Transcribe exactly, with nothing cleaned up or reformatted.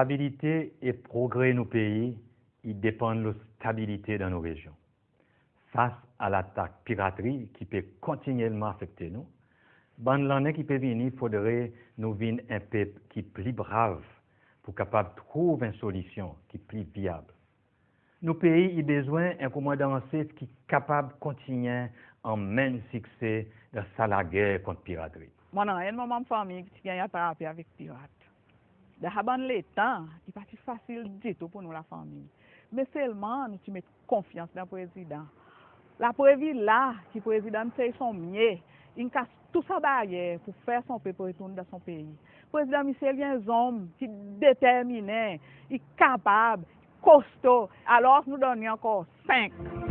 Stabilite e progre nou pei i depann lo stabilite dan nou rezyon. Fas a latak piratri ki pe kontinyelman afekte nou, bann lannen ki pe vini fodre nou vin en pep ki pli brav pour kapab trouv en solisyon ki pli vyab. Nou pei i bezwen en komandan an sef ki kapab kontinyen anmenn sikse dan sa lager kont piratri. Mon annan enn mon manm fanmir ki ti ganny atrape avek pirat. Dan sa bann letan, i pa ti fasil ditou pour nou lafanmir. Me selman nou ti met konfyans dan Prezidan. Laprev i la ki Prezidan in fer son mye, in kas tou sa baryer pour fer son pep retourn dan son pei. Prezidan Michel i en zonm ki determinen, i kapab, kosto. Alors nou donn li ankor senk.